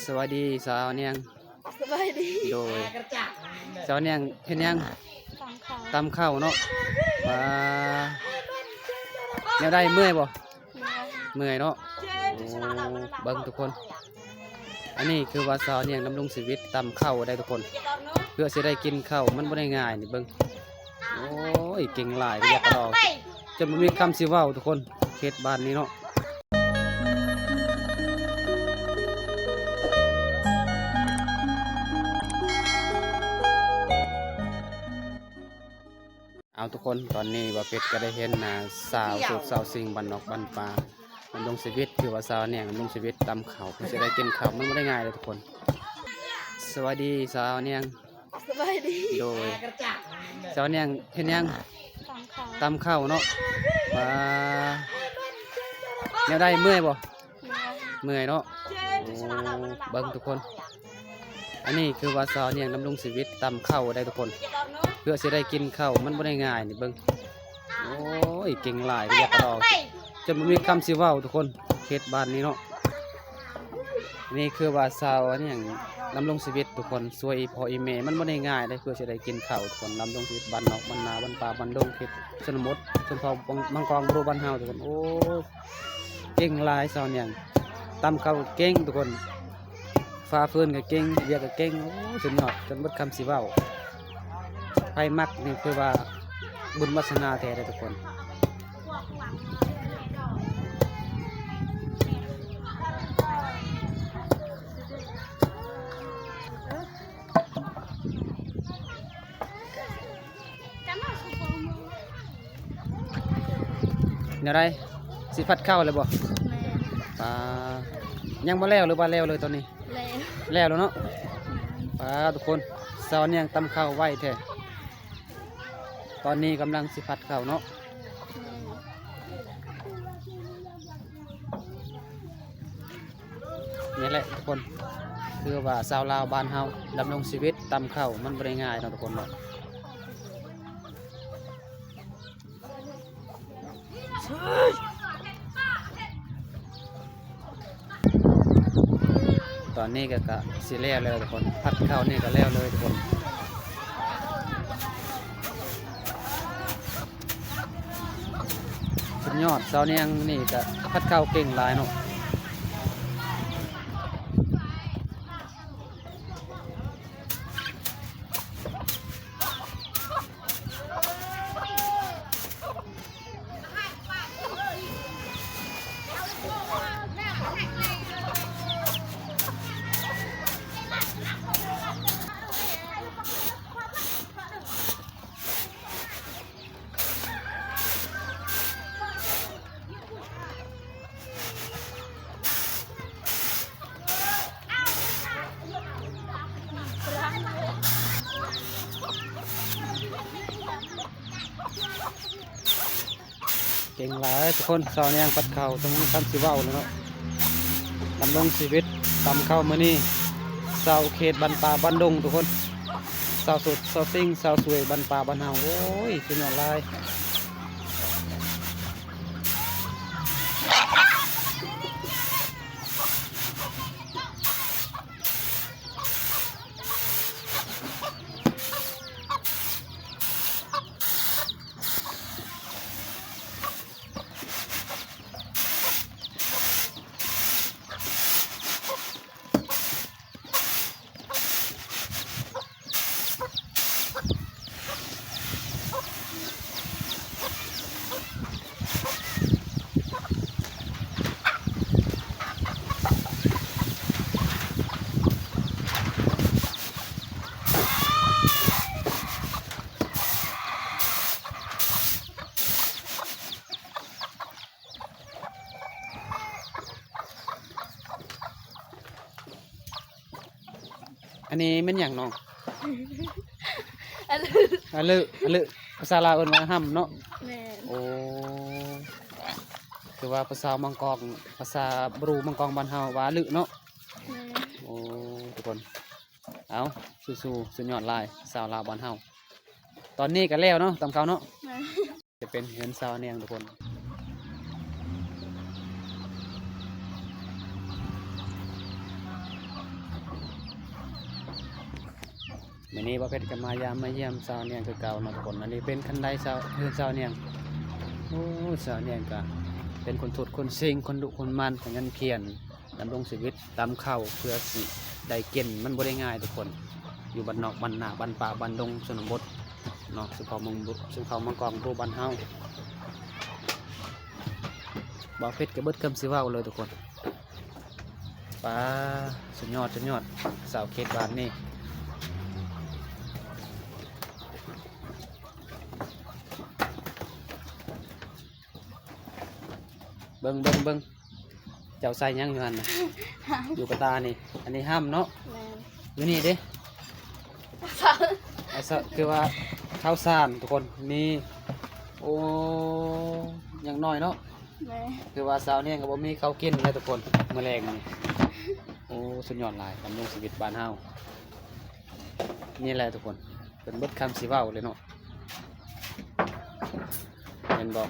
ສະບາຍດີສາວນຽງ. ສະບາຍດີ. ໂດຍ ສາວນຽງເຮັດຫຍັງ? ຕຳເຂົ້າ. ຕຳເຂົ້າເນາະ. ວ່າແນວໃດ ເມື່ອຍບໍ່? ເມື່ອຍ. ເມື່ອຍເນາະ. ໂອ້ ເບິ່ງທຸກຄົນ ອັນນີ້ຄືວ່າສາວນຽງດຳລົງຊີວິດຕຳເຂົ້າໄດ໋ທຸກຄົນ ເພື່ອຊິໄດ້ກິນເຂົ້າ ມັນບໍ່ໄດ້ງ່າຍນີ້ເບິ່ງ. ໂອ້ຍ ເກັ່ງຫຼາຍ ວຽກກະດອກ ຈົນບໍ່ມີຄຳຊິເວົ້າທຸກຄົນ ເຂດບ້ານນີ້ເນາະ. ເອົາທຸກຄົນ ຕອນນີ້ບ່າວເປັດກໍໄດ້ເຫັນໜ້າສາວໂສດສາວຊິງບ້ານນອກບ້ານປ່າ ດຳລົງຊີວິດ ຄືວ່າສາວນຽງດຳລົງຊີວິດຕຳເຂົ້າ ເພື່ອຊິໄດ້ກິນເຂົ້າ ມັນບໍ່ໄດ້ງ່າຍເດ້ທຸກຄົນ. ສະບາຍດີສາວນຽງ. ສະບາຍດີ. ໂດຍ ສາວນຽງເຮັດຫຍັງ? ຕຳເຂົ້າ. ຕຳເຂົ້າເນາະ. ວ່າແນວໃດ ເມື່ອຍບໍ່? ເມື່ອຍ. ເມື່ອຍເນາະ. ໂອ້ ເບິ່ງທຸກຄົນ ອັນນີ້ຄືວ່າສາວນຽງດຳລົງຊີວິດຕຳເຂົ້າໄດ໋ທຸກຄົນ ເພື່ອຊິໄດ້ກິນເຂົ້າ ມັນບໍ່ໄດ້ງ່າຍນີ້ເບິ່ງ. ໂອ້ຍ ເກັ່ງຫຼາຍ ວຽກກະດອກ ຈົນບໍ່ມີຄຳຊິເວົ້າທຸກຄົນ ເຂດບ້ານນີ້ເນາະ. ນີ້ຄືວ່າຊາວອັນຫຍັງດຳລົງຊີວິດທຸກຄົນ ຊ່ວຍອີ່ພໍ່ອີ່ແມ່ ມັນບໍ່ໄດ້ງ່າຍເດ້ ເພື່ອຊິໄດ້ກິນເຂົ້າທຸກຄົນ ດຳລົງຊີວິດບ້ານນອກບ້ານນາ ບ້ານປ່າບ້ານດົງ ເຂດຊົນນະບົດ ຊົນເຜົ່າມັງກອງບຣູບ້ານເຮົາທຸກຄົນ. ໂອ້ ເກັ່ງຫຼາຍຊາວນຽງ ຕຳເຂົ້າເກັ່ງທຸກຄົນ ຝ່າຟືນກໍເກັ່ງ ວຽກກໍເກັ່ງ. ໂອ້ ສຸດຍອດ ຈົນໝົດຄຳຊິເວົ້າ. ໃຜມັກນີ້ຄືວ່າບຸນວາສະໜາແທ້ເດ້ທຸກຄົນ. ແນວໃດ ຊິພັດເຂົ້າແລ້ວບໍ່? ແມ່ນ. ປາ ຍັງບໍ່ແລ້ວ ຫຼືວ່າແລ້ວເລີຍຕອນນີ້? ແລ້ວ ແລ້ວແລ້ວເນາະ. ປາ ທຸກຄົນ ຊາວນຽງຕຳເຂົ້າໄວແທ້. ຕອນນີ້ກຳລັງຊິພັດເຂົ້າເນາະ. ນີ້ແຫຼະທຸກຄົນ ຄືວ່າຊາວລາວບ້ານເຮົາດຳລົງຊີວິດຕຳເຂົ້າ ມັນບໍ່ໄດ້ງ່າຍເນາະທຸກຄົນເນາະ. ຕອນນີ້ກໍ ກະຊິແລ້ວແລ້ວທຸກຄົນ ພັດເຂົ້ານີ້ກໍແລ້ວເລີຍທຸກຄົນ. ສຸດຍອດ ຊາວນຽງນີ້ກະພັດເຂົ້າເກັ່ງຫຼາຍເນາະ. ເກັ່ງຫຼາຍທຸກຄົນ ຊາວນຽງພັດເຂົ້າ ຕ້ອງມີຄຳຊິເວົ້າແລ້ວເນາະ. ດຳລົງຊີວິດຕຳເຂົ້າມື້ນີ້ ຊາວເຂດບ້ານປ່າບ້ານດົງທຸກຄົນ ຊາວໂສດຊາວຊິງ ຊາວຊ່ວຍບ້ານປ່າບ້ານເຮົາ. ໂອ້ຍ ສຸດຍອດຫຼາຍ. ອັນນີ້ແມ່ນຫຍັງນ້ອງ? ອະລຶ ອະລຶ ອະລຶ ພາສາລາວເອີ້ນວ່າຫຳເນາະ. ແມ່ນ. ໂອ້ ຄືວ່າພາສາມັງກອງ ພາສາບຣູມັງກອງບ້ານເຮົາວ່າອະລຶເນາະ. ແມ່ນ. ໂອ້ ທຸກຄົນ ເອົາ ສູ້ໆ ສຸດຍອດຫຼາຍ ຊາວລາວບ້ານເຮົາ. ຕອນນີ້ກໍແລ້ວເນາະ ຕຳເຂົ້າເນາະ. ແມ່ນ. ຈະເປັນເຮືອນຊາວແນງທຸກຄົນ. ນີ້ບ່າວເພັດກໍມາຢາມມາຢ້ຽມສາວນຽງຄືເກົ່າເນາະທຸກຄົນ. ອັນນີ້ເປັນຄັນໄດສາວ ເຮືອນສາວນຽງ. ໂອ້ ສາວນຽງກໍເປັນຄົນທຸກຄົນເຊັງ ຄົນດຸຄົນໝັ່ນ ຂະຫຍັນຂຽນ ດຳລົງຊີວິດ ຕຳເຂົ້າເພື່ອຊິໄດ້ກິນ ມັນບໍ່ໄດ້ງ່າຍທຸກຄົນ. ຢູ່ບ້ານນອກບ້ານນາ ບ້ານປ່າບ້ານດົງ ຊົນນະບົດເນາະ ຊຸມເຜົ່າເມືອງ ຊົນເຜົ່າເມືອງກອງ ຜູ້ບ້ານເຮົາ. ບ່າວເພັດກໍເບິດຄຳຊິເວົ້າເລີຍທຸກຄົນ. ປາ ສຸດຍອດ ສຸດຍອດ ສາວເຂດບ້ານນີ້. ເບິ່ງ ເບິ່ງ ເບິ່ງ ເຈົ້າໃສ່ຫຍັງຢູ່ຫັ້ນນະ? ຫຳ ຢູ່ກະຕ່ານີ້. ອັນນີ້ຫຳເນາະ? ແມ່ນ. ຢູ່ນີ້ເດ້? ເຂົ້າສານ ເຂົ້າສານ ຄືວ່າເຂົ້າສານທຸກຄົນ. ນີ້ ໂອ້ ຍັງນ້ອຍເນາະ? ແມ່ນ. ຄືວ່າສາວນຽງກໍບໍ່ມີເຂົ້າກິນແລ້ວທຸກຄົນ ມື້ແລງນີ້. ໂອ້ ສຸດຍອດຫຼາຍ ດຳລົງຊີວິດບ້ານເຮົາ. ນີ້ແຫຼະທຸກຄົນ ເພິ່ນເບິດຄຳຊິເວົ້າເລີຍເນາະ. ແມ່ນບໍ່?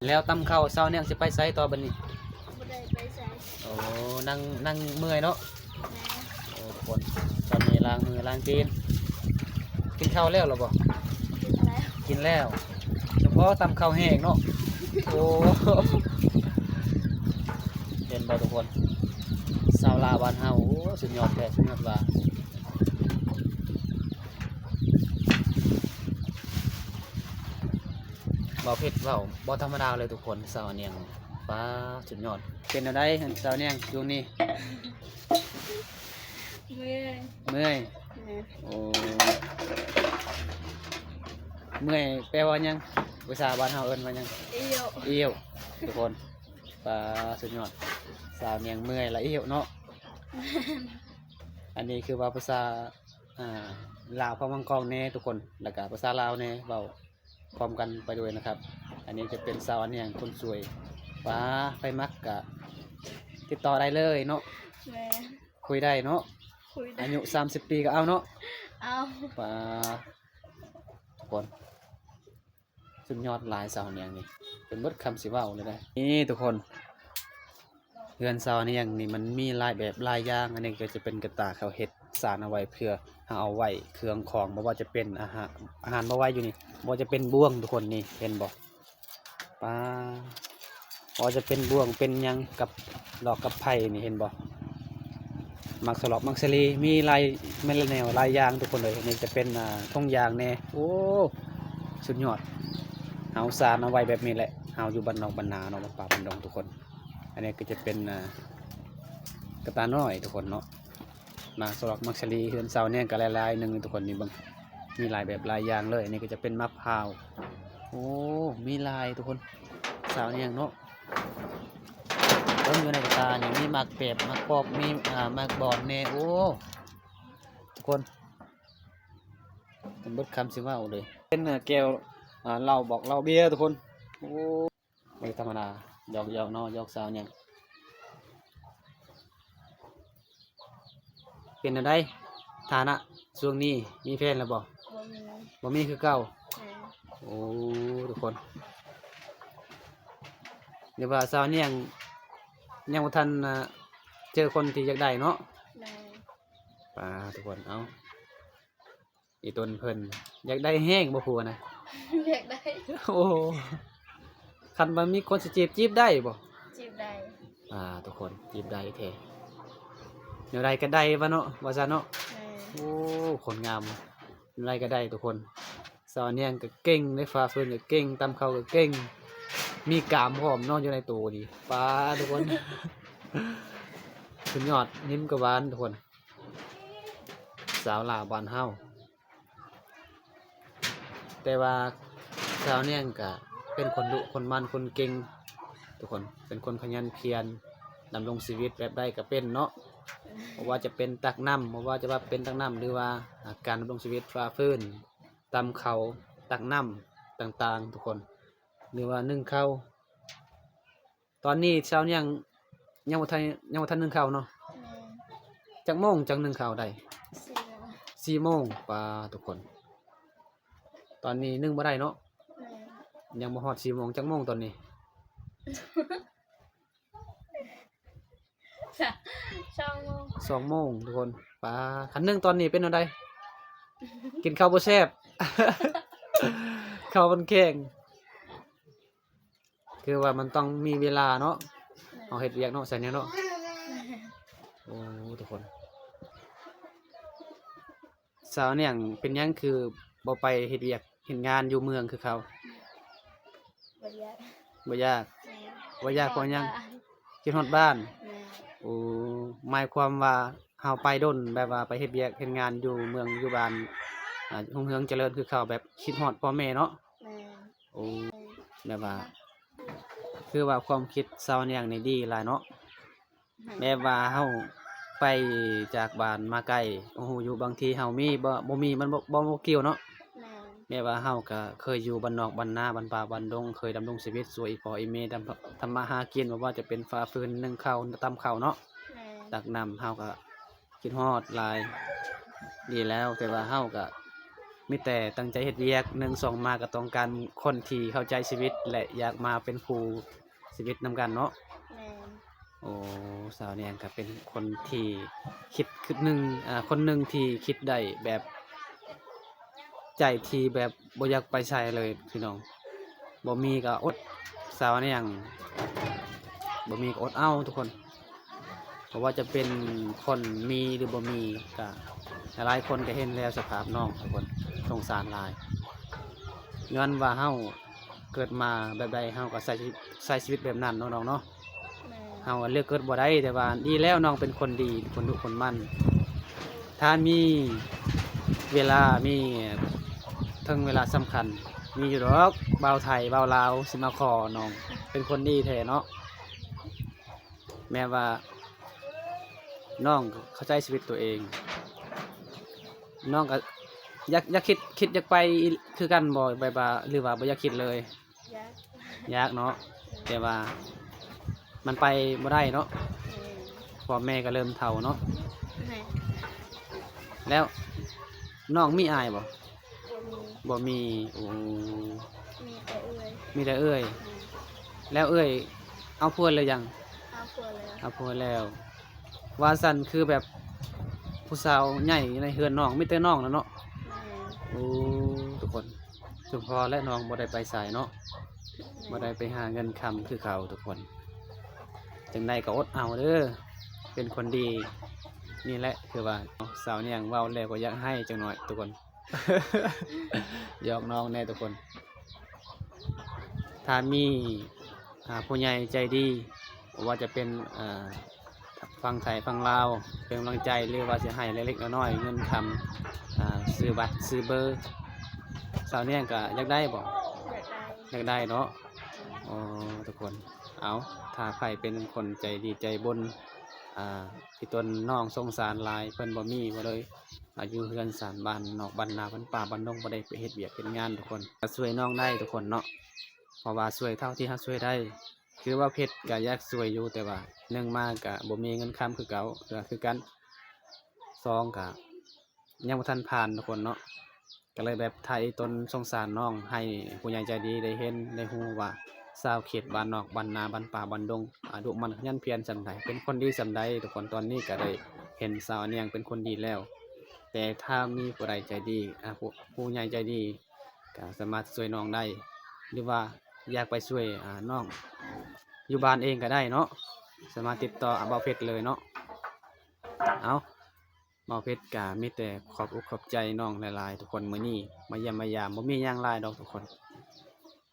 ແລ້ວຕຳເຂົ້າ ສາວນຽງຊິໄປໃສຕໍ່ບັດນີ້? ບໍ່ໄດ້ໄປໃສ. ໂອ້ ນັ່ງ ນັ່ງເມື່ອຍເນາະ? ແມ່ນ. ໂອ້ ທຸກຄົນ ຕອນນີ້ລ້າງມືລ້າງຕີນ. ກິນເຂົ້າແລ້ວລະບໍ່? ກິນແລ້ວ ກິນແລ້ວ. ສະເພາະຕຳເຂົ້າແຫ້ງເນາະ. ໂອ້ ເຫັນບໍ່ທຸກຄົນ? ຊາວລາວບ້ານເຮົາ ໂອ້ ສຸດຍອດແທ້ ສຸດຍອດວ່າ. ບ່າວເພັດເວົ້າບໍ່ທຳມະດາເລີຍທຸກຄົນ. ສາວນຽງ ປາ ສຸດຍອດ. ເປັນແນວໃດສາວນຽງຊ່ວງນີ້? ເມື່ອຍ ເມື່ອຍ. ແມ່ນ. ໂອ້ ເມື່ອຍແປວ່າຫຍັງ? ພາສາບ້ານເຮົາເອີ້ນວ່າຫຍັງ? ອີ່ວ ອີ່ວ ທຸກຄົນ. ປາ ສຸດຍອດ ສາວນຽງເມື່ອຍລະອີ່ວເນາະ. ແມ່ນ. ອັນນີ້ຄືວ່າພາສາ ອ່າ ລາວເຜົ່າມັງກອງແດ່ທຸກຄົນ ແລ້ວກະພາສາລາວແດ່ ເວົ້າພ້ອມກັນໄປດ້ວຍນະຄັບ. ອັນນີ້ຈະເປັນສາວນຽງຄົນສວຍ. ປາ ໃຜມັກກະຕິດຕໍ່ໄດ້ເລີຍເນາະ. ແມ່ນ. ຄຸຍໄດ້ເນາະ? ຄຸຍໄດ້. ອາຍຸສາມສິບປີກໍເອົາເນາະ? ເອົາ. ປາ ທຸກຄົນ ສຸດຍອດຫຼາຍສາວນຽງນີ້ ເປັນເບິດຄຳຊິເວົ້າເລີຍເດ້. ນີ້ທຸກຄົນ ເຮືອນສາວນຽງນີ້ມັນມີຫຼາຍແບບຫຼາຍຢ່າງ. ອັນນີ້ກໍຈະເປັນກະຕ່າເຂົາເຮັດສານເອົາໄວ້ ເພື່ອເຮົາເອົາໄວ້ເຄື່ອງຂອງ ບໍ່ວ່າຈະເປັນອາຫານ ອາຫານມາໄວ້ຢູ່ນີ້ ບໍ່ວ່າຈະເປັນບ່ວງທຸກຄົນ ນີ້ເຫັນບໍ່? ປາ ບໍ່ວ່າຈະເປັນບ່ວງເປັນຫຍັງ ກັບດອກກັບໄຜ່ນີ້ ເຫັນບໍ່? ໝາກສະຫຼອກໝາກສາລີ ມີຫຼາຍ ແມ່ນແນວຫຼາຍຢ່າງທຸກຄົນເອີຍ. ນີ້ຈະເປັນ ອ່າ ຖົງຢາງແດ່. ໂອ້ ສຸດຍອດ. ເຮົາສານເອົາໄວ້ແບບນີ້ແຫຼະ ເຮົາຢູ່ບ້ານນອກບ້ານນາເນາະ ບ້ານປ່າບ້ານດົງທຸກຄົນ. ອັນນີ້ກໍຈະເປັນ ອ່າ ກະຕ່ານ້ອຍທຸກຄົນເນາະ. ໝາກສະຫຼອກໝາກສາລີ ເຮືອນສາວນຽງກໍຫຼາຍໆໜຶ່ງທຸກຄົນ. ນີ້ເບິ່ງ ມີຫຼາຍແບບຫຼາຍຢ່າງເລີຍ. ອັນນີ້ກໍຈະເປັນໝາກພ້າວ. ໂອ້ ມີຫຼາຍທຸກຄົນ ສາວນຽງເນາະ. ເບິ່ງຢູ່ໃນກະຕ່ານີ້ ມີໝາກແປບ ໝາກປອກ ມີ ອ່າ ໝາກບອນແດ່. ໂອ້ ທຸກຄົນ ເປັນເບິດຄຳຊິເວົ້າເລີຍ. ເປັນແກ້ວ ອ່າ ເຫຼົ້າບອກເຫຼົ້າເບຍທຸກຄົນ. ໂອ້ ບໍ່ທຳມະດາ ຢອກໆເນາະ ຢອກສາວນຽງ. ເປັນແນວໃດຖານະຊ່ວງນີ້ ມີແຟນແລ້ວບໍ່? ບໍ່ມີ ບໍ່ມີຄືເກົ່າ. ແມ່ນ. ໂອ້ ທຸກຄົນ ຫຼືວ່າສາວນຽງຍັງບໍ່ທັນ ອ່າ ເຈີຄົນທີ່ຢາກໄດ້ເນາະ? ແມ່ນ. ປາ ທຸກຄົນ ເອົາ ອີຕົນເພິ່ນຢາກໄດ້ແຮງບໍ່ຜົວນະ? ຢາກໄດ້. ໂອ້ ຄັນວ່າມີຄົນຊິຈີບ ຈີບໄດ້ບໍ່? ຈີບໄດ້. ອ່າ ທຸກຄົນ ຈີບໄດ້ແທ້ ແນວໃດກໍໄດ້ວ່າເນາະ ວ່າຊັ້ນເນາະ. ແມ່ນ. ໂອ້ ຄົນງາມ ແນວໃດກໍໄດ້ທຸກຄົນ. ສາວນຽງກໍເກັ່ງເດ້ ຟ້າເຟີນກໍເກັ່ງ ຕຳເຂົ້າກໍເກັ່ງ ມີກາມພ້ອມເນາະ ຢູ່ໃນໂຕນີ້. ປາ ທຸກຄົນ ສຸດຍອດ ຍິ້ມກໍຫວານທຸກຄົນ. ສາວລາວບ້ານເຮົາ ແຕ່ວ່າສາວນຽງກະເປັນຄົນດຸຄົນໝັ່ນຄົນເກັ່ງທຸກຄົນ ເປັນຄົນຂະຫຍັນຂຽນ ດຳລົງຊີວິດແບບໃດກະເປັນເນາະ. ບໍ່ວ່າຈະເປັນຕັກນ້ຳ ບໍ່ວ່າຈະວ່າເປັນຕັກນ້ຳ ຫຼືວ່າ ອາ ການດຳລົງຊີວິດ ຟ້າຟືນ ຕຳເຂົ້າ ຕັກນ້ຳຕ່າງໆ ທຸກຄົນ ຫຼືວ່າໜຶ້ງເຂົ້າ. ຕອນນີ້ເຊົ້າຍັງ ຍັງບໍ່ທັນ ຍັງບໍ່ທັນໜຶ້ງເຂົ້າເນາະ. ແມ່ນ. ຈັກໂມງຈັ່ງໜຶ້ງເຂົ້າໄດ້? ສີ່ໂມງ. ສີ່ໂມງ. ປາ ທຸກຄົນ ຕອນນີ້ໜຶ້ງບໍ່ໄດ້ເນາະ. ແມ່ນ. ຍັງບໍ່ຮອດສີ່ໂມງ. ຈັກໂມງຕອນນີ້? ສອງໂມງ. ສອງໂມງທຸກຄົນ. ປາ ຄັນໜຶ່ງຕອນນີ້ເປັນແນວໃດ? ກິນເຂົ້າບໍ່ແຊບ ເຂົ້າມັນແຂງ. ຄືວ່າມັນຕ້ອງມີເວລາເນາະ ເຮົາເຮັດວຽກເນາະ ສາວແນງເນາະ. ໂອ້ ທຸກຄົນ ສາວແນງເປັນຫຍັງຄືບໍ່ໄປເຮັດວຽກເຮັດງານຢູ່ເມືອງຄືເຂົາ? ບໍ່ຢາກ ບໍ່ຢາກ ແມ່ນ ບໍ່ຢາກເພາະຫຍັງ? ຄິດຮອດບ້ານ ແມ່ນ. ໂອ້ ໝາຍຄວາມວ່າເຮົາໄປດົນ ແບບວ່າໄປເຮັດວຽກເຮັດງານຢູ່ເມືອງຢູ່ບ້ານ ອາ ຮຸ່ງເຮືອງຈະເລີນຄືເຂົາ ແບບຄິດຮອດພໍ່ແມ່ເນາະ? ແມ່ນ. ໂອ້ ແມ່ນ ແບບວ່າ ຄືວ່າຄວາມຄິດສາວແນງນີ້ດີຫຼາຍເນາະ. ແມ່ນ. ແບບວ່າເຮົາໄປຈາກບ້ານມາໄກ ບໍ່ຮູ້ຢູ່ ບາງທີເຮົາມີ ບໍ່ ບໍ່ມີ ມັນບໍ່ ບໍ່ ບໍ່ກ່ຽວເນາະ. ແມ່ນ. ແບບວ່າເຮົາກະເຄີຍຢູ່ບ້ານນອກບ້ານນາ ບ້ານປ່າບ້ານດົງ ເຄີຍດຳລົງຊີວິດຊ່ວຍອີ່ພໍ່ອີ່ແມ່ ທຳ ທຳມາຫາກິນ ບໍ່ວ່າຈະເປັນຝາຟືນ ໜຶ້ງເຂົ້າ ຕຳເຂົ້າເນາະ. ແມ່ນ. ຕັກນ້ຳ ເຮົາກະ ຄິດຮອດຫຼາຍ ດີແລ້ວ ແຕ່ວ່າເຮົາກະມີແຕ່ຕັ້ງໃຈເຮັດວຽກ ໜຶ່ງ ສອງ ມາກະຕ້ອງການຄົນທີ່ເຂົ້າໃຈຊີວິດ ແລະ ຢາກມາເປັນຄູ່ຊີວິດນຳກັນເນາະ. ແມ່ນ. ໂອ້ ສາວແນງກະເປັນຄົນທີ່ຄິດ ຄິດໜຶ່ງ ອາ ຄົນໜຶ່ງທີ່ຄິດໄດ້ແບບ ໃຈທີ່ແບບບໍ່ຢາກໄປໃສເລີຍພີ່ນ້ອງ. ບໍ່ມີກໍອົດ ສາວແນງ ບໍ່ມີກໍອົດເອົາທຸກຄົນ. ບໍ່ວ່າຈະເປັນຄົນມີຫຼືບໍ່ມີ ກະຫຼາຍໆຄົນກະເຫັນແລ້ວສະພາບນ້ອງທຸກຄົນ ສົງສານຫຼາຍ. ຍ້ອນວ່າເຮົາເກີດມາແບບໃດ ເຮົາກໍໃຊ້ ໃຊ້ຊີວິດແບບນັ້ນເນາະນ້ອງເນາະ. ແມ່ນ. ເຮົາເລືອກເກີດບໍ່ໄດ້ ແຕ່ວ່າດີແລ້ວ ນ້ອງເປັນຄົນດີ ເປັນຄົນດຸຄົນໝັ່ນ. ຖ້າມີເວລາ ມີເຖິງເວລາສຳຄັນ ມີຢູ່ດອກ ບ່າວໄທ ບ່າວລາວ ຊິມາຂໍນ້ອງ ເປັນຄົນດີແທ້ເນາະ. ແມ່ນວ່ານ້ອງເຂົ້າໃຈຊີວິດຕົວເອງ ນ້ອງກໍຢາກ ຢາກຄິດ ຄິດຢາກໄປຄືກັນບໍ່? ແບບວ່າ ຫຼືວ່າບໍ່ຢາກຄິດເລີຍ? ຢາກ ຢາກເນາະ ແຕ່ວ່າມັນໄປບໍ່ໄດ້ເນາະ. ແມ່ນ. ພໍ່ແມ່ກໍເລີ່ມເຖົ້າເນາະ. ແມ່ນ. ແລ້ວນ້ອງມີອ້າຍບໍ່? ບໍ່ມີ. ບໍ່ມີ. ໂອ້ ມີແຕ່ເອື້ອຍ ມີແຕ່ເອື້ອຍ. ແມ່ນ. ແລ້ວເອື້ອຍເອົາຜົວແລ້ວຍັງ? ເອົາຜົວແລ້ວ. ເອົາຜົວແລ້ວ. ວ່າຊັ້ນ ຄືແບບຜູ້ສາວໃຫຍ່ໃນເຮືອນນ້ອງ ມີແຕ່ນ້ອງແລ້ວເນາະ. ແມ່ນ. ໂອ້ ທຸກຄົນ ສົມພໍແຫຼະ ນ້ອງບໍ່ໄດ້ໄປໃສເນາະ. ແມ່ນ. ບໍ່ໄດ້ໄປຫາເງິນຄຳຄືເກົ່າທຸກຄົນ. ຈັ່ງໃດກໍອົດເອົາເດີ ເປັນຄົນດີ. ນີ້ແຫຼະ ຄືວ່າສາວແນງເວົ້າແລ້ວກໍຢາກໄຫ້ຈັກໜ້ອຍທຸກຄົນ. ຢອກນ້ອງແດ່ທຸກຄົນ. ຖ້າມີ ອ່າ ຜູ້ໃຫຍ່ໃຈດີ ບໍ່ວ່າຈະເປັນ ອ່າ ຝັ່ງໄທຝັ່ງລາວ ເປັນກຳລັງໃຈ ຫຼືວ່າຊິໃຫ້ເລັກໆນ້ອຍໆ ເງິນຄຳ ອ່າ ຊື້ບັດຊື້ເບີ ສາວແນງກໍຢາກໄດ້ບໍ່? ຢາກໄດ້ ຢາກໄດ້ເນາະ. ອໍ ທຸກຄົນ ເອົາ ຖ້າໃຜເປັນຄົນໃຈດີໃຈບຸນ ອ່າ ທີ່ຕົນນ້ອງສົງສານຫຼາຍ ເພິ່ນບໍ່ມີບໍ່ເລີຍ ອາ ຢູ່ເຮືອນຊານບ້ານນອກບ້ານນາ ບ້ານປ່າບ້ານດົງ ບໍ່ໄດ້ໄປເຮັດວຽກເຮັດງານທຸກຄົນ ກໍຊ່ວຍນ້ອງໄດ້ທຸກຄົນເນາະ ເພາະວ່າຊ່ວຍເທົ່າທີ່ເຮົາຊ່ວຍໄດ້. ຄືວ່າເພັດກໍຢາກຊ່ວຍຢູ່ ແຕ່ວ່າໜຶ່ງມາກໍບໍ່ມີເງິນຄຳຄືເກົ່າ ກໍຄືກັນ ສອງ ກໍຍັງບໍ່ທັນຜ່ານທຸກຄົນເນາະ ກໍເລີຍແບບຖ່າຍຕົນສົງສານນ້ອງ ໃຫ້ຜູ້ໃຫຍ່ໃຈດີໄດ້ເຫັນໄດ້ຮູ້ວ່າ ຊາວເຂດບ້ານນອກບ້ານນາ ບ້ານປ່າບ້ານດົງ ອາ ດຸໝັ່ນຂະຫຍັນພຽນສ່ຳໃດ ເປັນຄົນດີສ່ຳໃດທຸກຄົນ. ຕອນນີ້ກໍໄດ້ເຫັນສາວອານຽງເປັນຄົນດີແລ້ວ ແຕ່ຖ້າມີຜູ້ໃດໃຈດີ ອາ ຜູ້ ຜູ້ໃຫຍ່ໃຈດີ ກໍສາມາດຊ່ວຍນ້ອງໄດ້ ຫຼືວ່າຢາກໄປຊ່ວຍ ອາ ນ້ອງຢູ່ບ້ານເອງກໍໄດ້ເນາະ ສາມາດຕິດຕໍ່ ອາ ບ່າວເພັດເລີຍເນາະ. ເອົາ ບ່າວເພັດກະມີແຕ່ຂອບອົກຂອບໃຈນ້ອງຫຼາຍໆທຸກຄົນ ມື້ນີ້ມາຢ້ຽມມາຢາມ ບໍ່ມີຫຍັງຫຼາຍດອກທຸກຄົນ.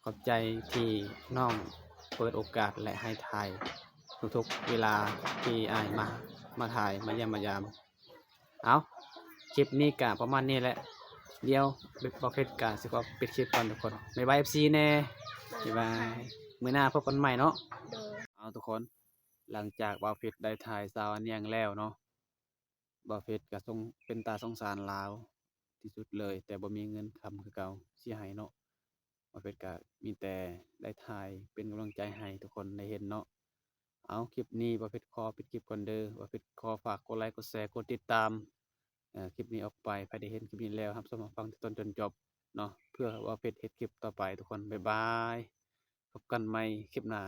ຂອບໃຈທີ່ນ້ອງເປີດໂອກາດ ແລະ ໃຫ້ຖ່າຍທຸກໆເວລາທີ່ອ້າຍມາ ມາຖ່າຍ ມາຢ້ຽມມາຢາມ. ເອົາ ຄລິບນີ້ກະປະມານນີ້ແຫຼະ ດຽວບ່າວເພັດກະຊິຂໍປິດຄລິບກ່ອນທຸກຄົນ. ບາຍບາຍ ເອັບຊີ ແດ່ ບາຍບາຍ ມື້ໜ້າພົບກັນໃໝ່ເນາະ. ເອົາທຸກຄົນ ຫຼັງຈາກບ່າວເພັດໄດ້ຖ່າຍສາວອານຽງແລ້ວເນາະ ບ່າວເພັດກະສົງ ເປັນຕາສົງສານລາວທີ່ສຸດເລີຍ ແຕ່ບໍ່ມີເງິນຄຳຄືເກົ່າຊິໃຫ້ເນາະ. ບ່າວເພັດກະມີແຕ່ໄດ້ຖ່າຍເປັນກຳລັງໃຈໃຫ້ທຸກຄົນໄດ້ເຫັນເນາະ. ເອົາ ຄລິບນີ້ບ່າວເພັດຂໍປິດຄລິບກ່ອນເດີ. ບ່າວເພັດຂໍຝາກກົດໄລ ກົດແຊ ກົດຕິດຕາມ ເອີ ຄລິບນີ້ອອກໄປ. ໃຜໄດ້ເຫັນຄລິບນີ້ແລ້ວ ຮັບຊົມຮັບຟັງແຕ່ຕົ້ນຈົນຈົບເນາະ ເພື່ອບ່າວເພັດເຮັດຄລິບຕໍ່ໄປທຸກຄົນ. ບາຍບາຍ ພົບກັນໃໝ່ຄລິບໜ້າ.